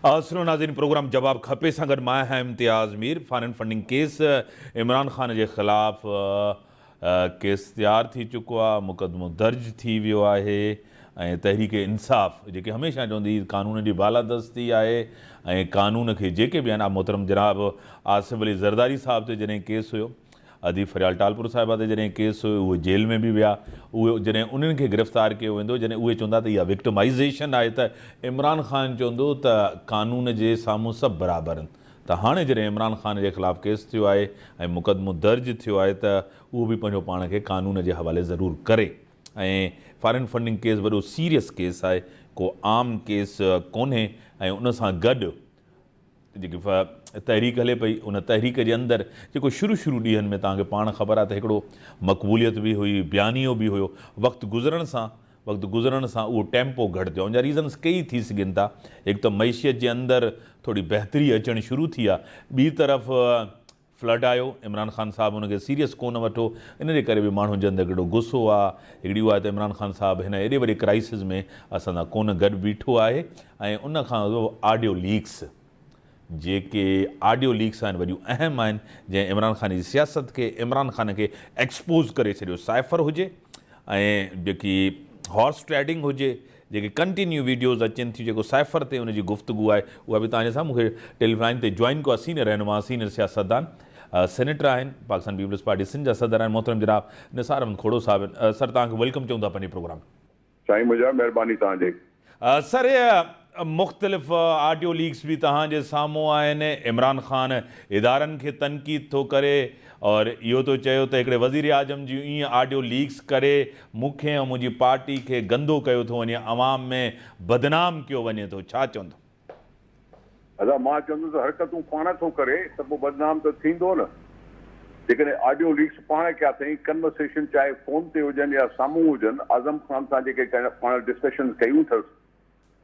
اسلام ناظرين پروگرام جواب کپي سان گڏ مان آهيان Imtiaz Mir foreign funding case Imran Khan جي خلاف ڪيس تيار ٿي چڪو آهي مقدمو درج ٿي ويو آهي ۽ تحريڪ انصاف جيڪي هميشه چوندي هئي قانون جي بالادستي آهي ۽ قانون کي جيڪي به آهن محترم جناب آصف علي زرداري صاحب تي جڏهن ڪيس هيو ادي فريال ٽالپر صاحبه تي جڏهن ڪيس هيو اهي جيل ۾ به ويا اهي جڏهن انهن کي گرفتار ڪيو ويندو جڏهن اهي چوندا ته اها وڪٽمائيزيشن آهي ته عمران خان چوندو ته قانون جي سامهون سڀ برابر آهن ته هاڻي جڏهن عمران خان جي خلاف ڪيس ٿيو آهي ۽ مقدمو درج ٿيو آهي ته اهو به پنهنجو پاڻ کي قانون جي حوالي ضرور ڪري ۽ فارين فنڊنگ ڪيس وڏو سيريس ڪيس آهي ڪو عام ڪيس ڪونهي ۽ ان سان گڏ جيڪي تحريڪ هلي پئي ان تحريڪ جي اندر جيڪو شروع شروع ڏينهن ۾ توهان کي پاڻ خبر آهي ته هڪڙو مقبوليت به هئي بيانيو به هيو وقت گذرڻ سان وقت گذرڻ سان اهو ٽيمپو گهٽ ٿيو ان جا ريزنس ڪيئي ٿي سگهن ٿا هڪ ته معيشيت جي اندر ٿوري بهتري اچڻ شروع ٿي آهي ٻي طرف فلڊ آيو عمران خان صاحب ان کي سيريس ڪونه وٺو ان جي ڪري به ماڻهن جي اندر هڪڙو غصو آ هڪڙي اها آهي ته عمران خان صاحب هن ايڏي وڏي ڪرائسز ۾ اسان سان ڪونه گڏ بيٺو آهي ۽ ان کان آڊيو ليڪس جيڪي آڊيو ليڪس آهن وڏيون اهم آهن جنهن عمران خان جي سياست کي عمران خان کي ايڪسپوز ڪري ڇڏيو سائفر هجي ۽ جيڪي هارس ٽريڊنگ هجي جيڪي ڪنٽينيو ويڊيوز اچن ٿيون جيڪو سائفر تي ان جي گفتگو آهي اها به توهان جي سامهون مون کي ٽيليفون لائين تي جوائن ڪيو آهي سينئر رهنما سينئر سياستدان سينيٽر آهن پاڪستان پيپلز پارٽي سنڌ جا صدر آهن محترم جناب نثار احمد کوڙو صاحب سر توهان کي welcome چئون ٿا پنهنجي پروگرام سائين منهنجا مهرباني توهان جي. سر مختلف آڊيو ليڪس به توهان جي سامهون آهن عمران خان ادارن کي تنقيد ٿو ڪري اور اهو ٿو چيو ته هڪڙي وزيراعظم جون ائين آڊيو ليڪس ڪري مون کي ۽ منهنجي پارٽي کي گندو ڪيو ٿو وڃي عوام ۾ بدنام ڪيو وڃي ٿو ڇا چوندو؟ ادا مان چوندس ته حرڪتون پاڻ ٿو ڪري ته پوء بدنام ته ٿيندو نه جيڪڏهن آڊيو ليڪس پاڻ ڪيا اٿئين ڪنورسيشن چاهي فون تي هجن يا سامهون هجن اعظم خان سان جيڪي پاڻ ڊسڪشنز ڪيون اٿس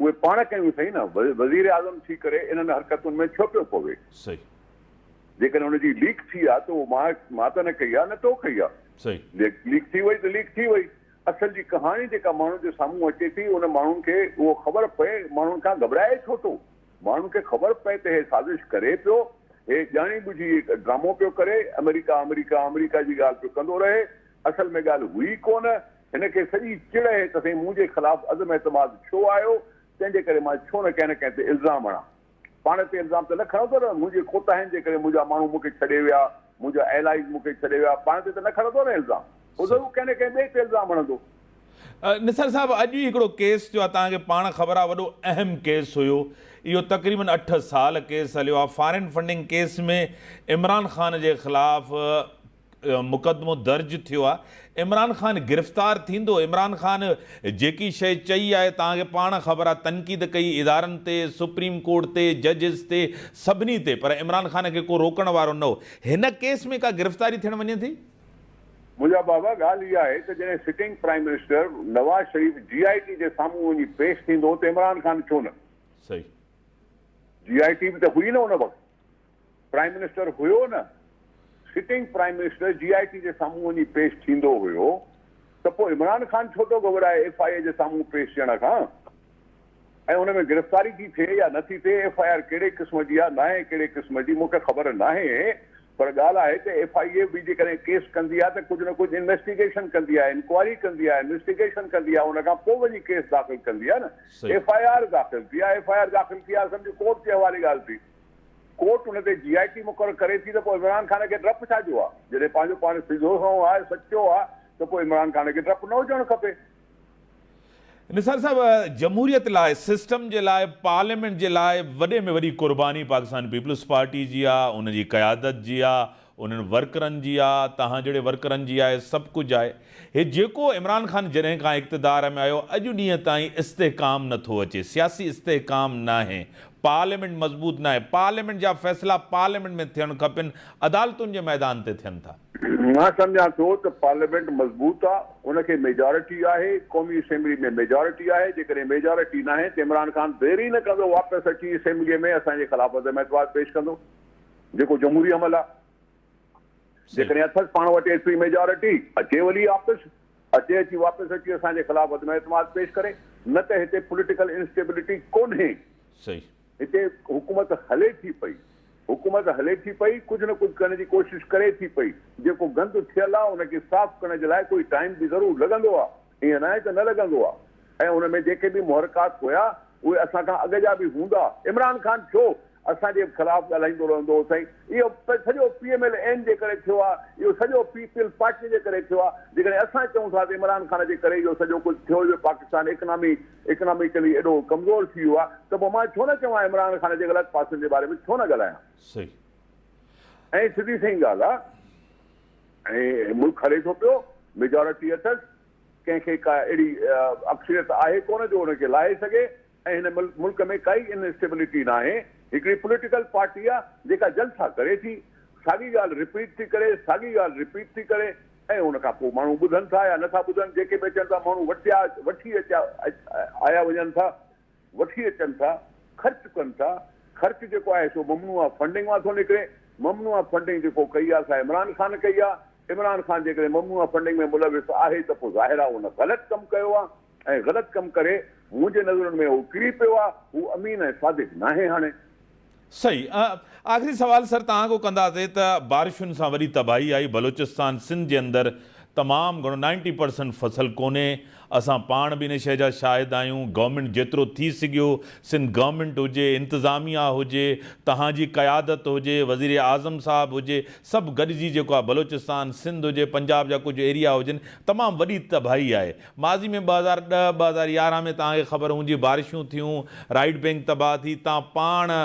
اهي پاڻ ڪيون اٿئي نه، وزير اعظم ٿي ڪري انهن حرڪتن ۾ ڇو پيو پوي؟ صحيح. جيڪڏهن ان جي ليڪ ٿي آ ته اهو مان مان ته نه ڪئي آ نه تو ڪئي آ. صحيح. ليڪ ٿي وئي ته ليڪ ٿي وئي. اصل جي ڪهاڻي جيڪا ماڻهن جي سامهون اچي ٿي ان ماڻهن کي اهو خبر پئي ماڻهن کان گهٻرائي ڇو ٿو؟ ماڻهن کي خبر پئي ته هي سازش ڪري پيو، هي ڄاڻي ٻجهي هي ڊرامو پيو ڪري، آمريڪا آمريڪا آمريڪا جي ڳالهه پيو ڪندو رهي، اصل ۾ ڳالهه هئي ڪونه. هن کي سڄي چڙ اهي ته سائين منهنجي خلاف عزم اعتماد ڇو آيو، تنهن جي ڪري مان ڇو نه ڪنهن نه ڪنهن تي الزام هڻان. پاڻ تي الزام ته نه کڻندو نه، منهنجي ڪوتاهين جي ڪري منهنجا ماڻهو مون کي ڇڏي ويا، منهنجا الائيز مون کي ڇڏي ويا، پاڻ تي ته نه کڻندو نه الزام، هو ضرور ڪنهن نه ڪنهن ٻئي تي الزام هڻندو. نثار صاحب اڄ ئي هڪڙو ڪيس ٿيو آهي توهان کي پاڻ خبر آهي وڏو اهم ڪيس هيو اهو تقريبن اٺ سال ڪيس هليو آهي foreign funding case ۾ Imran Khan جي خلاف مقدمو درج ٿيو آهي عمران خان گرفتار ٿيندو عمران خان جيڪي شيء چئي آهي توهان کي پاڻ خبر آهي تنقيد ڪئي ادارن تي سپريم ڪورٽ تي ججز تي سڀني تي پر عمران خان کي ڪو روڪڻ وارو نه هو هن ڪيس ۾ ڪا گرفتاري ٿيڻ وڃي ٿي؟ منهنجا بابا ڳالهه اها آهي ته جڏهن sitting prime minister Nawaz Sharif J I T جي سامهون وڃي پيش ٿيندو ته عمران خان ڇو نه؟ صحيح. جي آء ٽي به ته هئي نه ان وقت. پرائيم منسٽر هيو نه، sitting prime minister J I T جي سامهون وڃي پيش ٿيندو هيو ته پوء عمران خان ڇو ٿو گهٻرائي ايف I اي جي سامهون پيش ٿيڻ کان ۽ ان ۾ گرفتاري ٿي ٿئي يا نه ٿي ٿئي ايف I R ڪهڙي قسم جي آ ناهي ڪهڙي قسم جي مون کي خبر ناهي پر ڳالهه آهي ته ايف I اي به جيڪڏهن ڪيس ڪندي آ ته ڪجهه نه ڪجهه انويسٽيگيشن ڪندي آ انڪوائري ڪندي آ انويسٽيگيشن ڪندي آ ان کان پوء وڃي ڪيس داخل ڪندي آ نه ايف I R داخل ٿي آ ايف I R داخل ٿي آ سمجهه ڪورٽ جي حوالي ڳالهه ٿي. ڪورٽ ان تي جي آء ٽي مقرر ڪري ٿي ته پوء عمران خان کي ڊپ ڇا جو آ؟ جڏهن پنهنجو پاڻ سڌو سنئون آهي، سچو آ ته پوء عمران خان کي ڊپ نه هجڻ کپي. نثار صاحب جمهوريت لاء، سسٽم جي لاء، پارليامينٽ جي لاء وڏي ۾ وڏي قرباني پاڪستان پيپلز پارٽي جي آ، ان جي قيادت جي آ، انهن ورڪرن جي آ، توهان جهڙي ورڪرن جي آهي، سڀ ڪجهه آهي. هي جيڪو عمران خان جڏهن کان اقتدار ۾ آيو اڄ ڏينهن تائين استحڪام نه ٿو اچي، سياسي استحڪام ناهي، پارليامينٽ مضبوط ناهي، پارليامينٽ جا فيصلا پارليامينٽ ۾ ٿيڻ کپن، عدالتن جي ميدان تي ٿين ٿا. مان سمجهان ٿو ته پارليامينٽ مضبوط آ، ان کي ميجارٽي آهي، قومي اسيمبلي ۾ ميجارٽي آهي، جيڪڏهن ميجارٽي ناهي ته عمران خان دير ئي نه ڪندو واپس اچي اسيمبلي ۾ اسان جي خلاف عدم اعتماد پيش ڪندو. جيڪو جمهوري عمل آ. جيڪڏهن اٿس پاڻ وٽ ايتري ميجارٽي، اچي ولي آفيس، اچي اچي واپس اچي اسان جي خلاف عدم اعتماد پيش ڪري، نه ته هتي پوليٽيڪل انسٽيبلٽي ڪونهي. صحيح. هتي حڪومت هلي ٿي پئي، حڪومت هلي ٿي پئي، ڪجهه نه ڪجهه ڪرڻ جي ڪوشش ڪري ٿي پئي، جيڪو گند ٿيل آ ان کي صاف ڪرڻ جي لاء ڪوئي ٽائيم به ضرور لڳندو آ، ائين ناهي ته نه لڳندو آ ۽ ان ۾ جيڪي به محرڪات هيا اهي اسان کان اڳ جا به هوندا، عمران خان ڇو اسان جي خلاف ڳالهائيندو رهندو هو سائين اهو سڄو پي ايم ايل اين جي ڪري ٿيو آ، اهو سڄو پيپلز پارٽي جي ڪري ٿيو آ، جيڪڏهن اسان چئون ٿا ته عمران خان جي ڪري اهو سڄو ڪجهه ٿيو جو پاڪستان اڪنامي اڪناميڪلي ايڏو ڪمزور ٿي ويو آهي ته پوء مان ڇو نه چوان عمران خان جي غلط پاسن جي باري ۾ ڇو نه ڳالهايان. صحيح. ۽ سڌي سئين ڳالهه آهي ۽ ملڪ هلي ٿو پيو ميجارٽي اٿس ڪنهن کي ڪا اهڙي اڪثريت آهي ڪونه جو ان کي لاهي سگهي ۽ هن ملڪ ۾ ڪائي ان اسٽيبلٽي ناهي هڪڙي پوليٽيڪل پارٽي آهي جيڪا جلسا ڪري ٿي ساڳي ڳالهه رپيٽ ٿي ڪري ساڳي ڳالهه رپيٽ ٿي ڪري ۽ ان کان پوء ماڻهو ٻڌن ٿا يا نٿا ٻڌن، جيڪي به اچن ٿا ماڻهو وٺيا وٺي اچيا آيا وڃن ٿا، وٺي اچن ٿا، خرچ ڪن ٿا، خرچ جيڪو آهي سو ممنوعه فنڊنگ مان ٿو نڪري، ممنوعه فنڊنگ جيڪو ڪئي آهي سا عمران خان ڪئي آهي، عمران خان جيڪڏهن ممنوعه فنڊنگ ۾ ملوث آهي ته پوء ظاهر آهي ان غلط ڪم ڪيو آهي ۽ غلط ڪم ڪري منهنجي نظرن ۾ هو ڪري پيو آهي، هو امين ۽ صادق ناهي هاڻي. صحيح. آخري سوال سر توهان کان ڪنداسين ته بارشن سان وڏي تباهي آئي بلوچستان سنڌ جي اندر تمام گهڻو نائنٽي پرسنٽ فصل ڪونهي اسان پاڻ به ان شيء جا شاهد آهيون گورنمينٽ جيترو ٿي سگهيو سنڌ گورنمينٽ هجي انتظاميا هجي توهان جي قيادت هجي وزير اعظم صاحب هجي سڀ گڏجي جيڪو آهي بلوچستان سنڌ هجي پنجاب جا ڪجهه ايريا هجن تمام وڏي تباهي آهي ماضي ۾ 2010، 2011 ۾ توهان کي خبر هوندي بارشون ٿيون، رائيٽ بينڪ تباهه ٿي، توهان پاڻ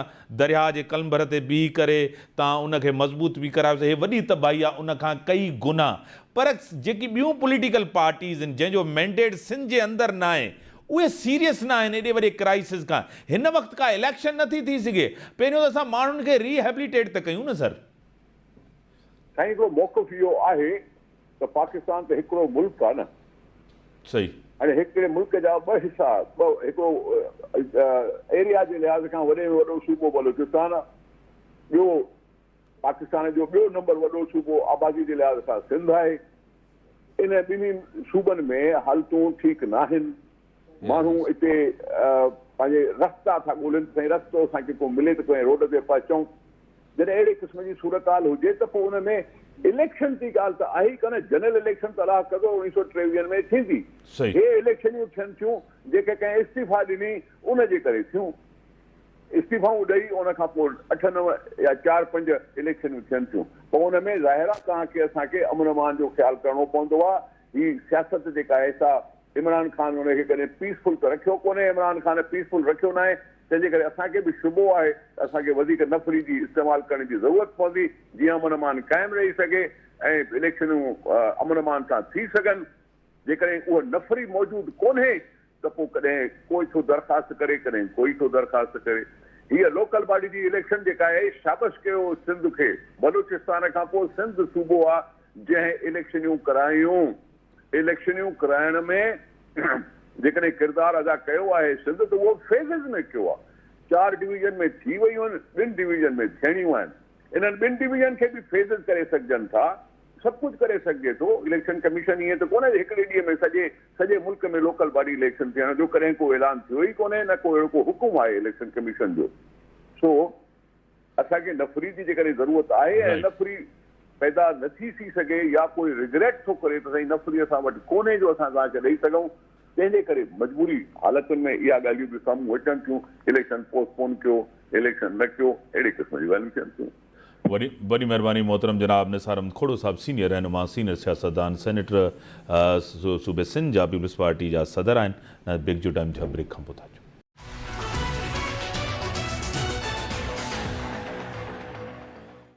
درياهه جي ڪلمڀر تي بيهي ڪري توهان ان کي مضبوط به ڪرايو ته هي وڏي تباهي آهي ان کان ڪئي گنا پر جيڪي ٻيون پوليٽيڪل پارٽيز آهن جنهن جو مينڊيٽ سنڌ جي اندر ناهي اهي سيريس ناهن ايڏي وڏي ڪرائسز کان هن وقت ڪا اليڪشن نٿي ٿي سگهي پهريون ته اسان ماڻهن کي ري هيبليٽيٽ ته ڪيون نه سر. سائين هڪڙو موقف اهو آهي ته پاڪستان ته هڪڙو ملڪ آ نه. صحيح. هاڻي هڪڙي ملڪ جا ٻه حصا، ٻه هڪڙو ايريا جي لحاظ کان وڏي ۾ وڏو صوبو بلوچستان آ، ٻيو پاڪستان جو ٻيو نمبر وڏو صوبو آبادي جي لحاظ کان سنڌ آهي. ان ٻنهي صوبن ۾ حالتون ٺيڪ ناهن. ماڻهو اتي پنهنجي رستا ٿا ڳولين ته سائين رستو اسان کي ڪو ملي ته ڪنهن روڊ تي پهچون. جڏهن اهڙي قسم جي صورتحال هجي ته پوء ان ۾ اليڪشن جي ڳالهه ته آهي ئي ڪانه، جنرل اليڪشن ته الله ڪندو اوڻيهه سو ٽيويهن ۾ ٿيندي. هي اليڪشنيون ٿين ٿيون جيڪي ڪنهن استعيفا ڏني ان جي ڪري ٿيون. استعيفائون ڏئي ان کان پوء اٺ نو يا چار پنج اليڪشنيون ٿين ٿيون. پوء ان ۾ ظاهر آهي توهان کي اسان کي امن امان جو خيال ڪرڻو پوندو آهي. هي سياست جيڪا آهي سا عمران خان ان کي ڪڏهن پيس فل ته رکيو ڪونهي، عمران خان پيس فل رکيو ناهي، تنهن جي ڪري اسان کي به شبهو آهي ته اسان کي وڌيڪ نفري جي استعمال ڪرڻ جي ضرورت پوندي جيئن امن امان قائم رهي سگهي ۽ اليڪشنون امن امان سان ٿي سگهن، جيڪڏهن اهو نفري موجود ڪونهي ته پوء ڪڏهن ڪوئي ٿو درخواست ڪري ڪڏهن ڪوئي ٿو درخواست ڪري. هيء لوڪل باڊي جي اليڪشن جيڪا آهي شابس ڪيو سنڌ کي، بلوچستان کان پوء سنڌ صوبو آ جنهن اليڪشنيون ڪرايون، اليڪشنيون ڪرائڻ ۾ جيڪڏهن ڪردار ادا ڪيو آهي سنڌ ته اهو فيزز ۾ ڪيو آ، چار ڊويزن ۾ ٿي ويون آهن، ٻن ڊويزن ۾ ٿيڻيون آهن، انهن ٻن ڊويزن کي به فيزز ڪري سگهجن ٿا، سڀ ڪجهه ڪري سگهجي ٿو، اليڪشن ڪميشن ائين ته ڪونهي هڪڙي ڏينهن ۾ سڄي سڄي ملڪ ۾ لوڪل باڊي اليڪشن ٿيڻ جو ڪڏهن ڪو اعلان ٿيو ئي ڪونهي نه ڪو اهڙو ڪو حڪم آهي اليڪشن ڪميشن جو سو اسان کي نفري جي جيڪڏهن ضرورت آهي ۽ نفري پيدا نٿي ٿي سگهي يا ڪوئي ريگريٽ ٿو ڪري ته سائين نفري اسان وٽ ڪونهي جو اسان توهان کي ڏئي سگهون تنهن جي ڪري مجبوري حالتن ۾ اها ڳالهيون به سامهون اچن ٿيون اليڪشن پوسٽ پون ڪيو اليڪشن نه ڪيو اهڙي قسم جون ڳالهيون ٿين ٿيون. وڏي وڏي مهرباني محترم جناب نثار احمد کوڙو صاحب سينيئر رهنما سينيئر سياستدان سينيٽر صوبي سنڌ جا پيپلز پارٽي جا صدر آهن بريڪ جو ٽائيم ٿيو آهي بريڪ کان پوء ٿا اچون.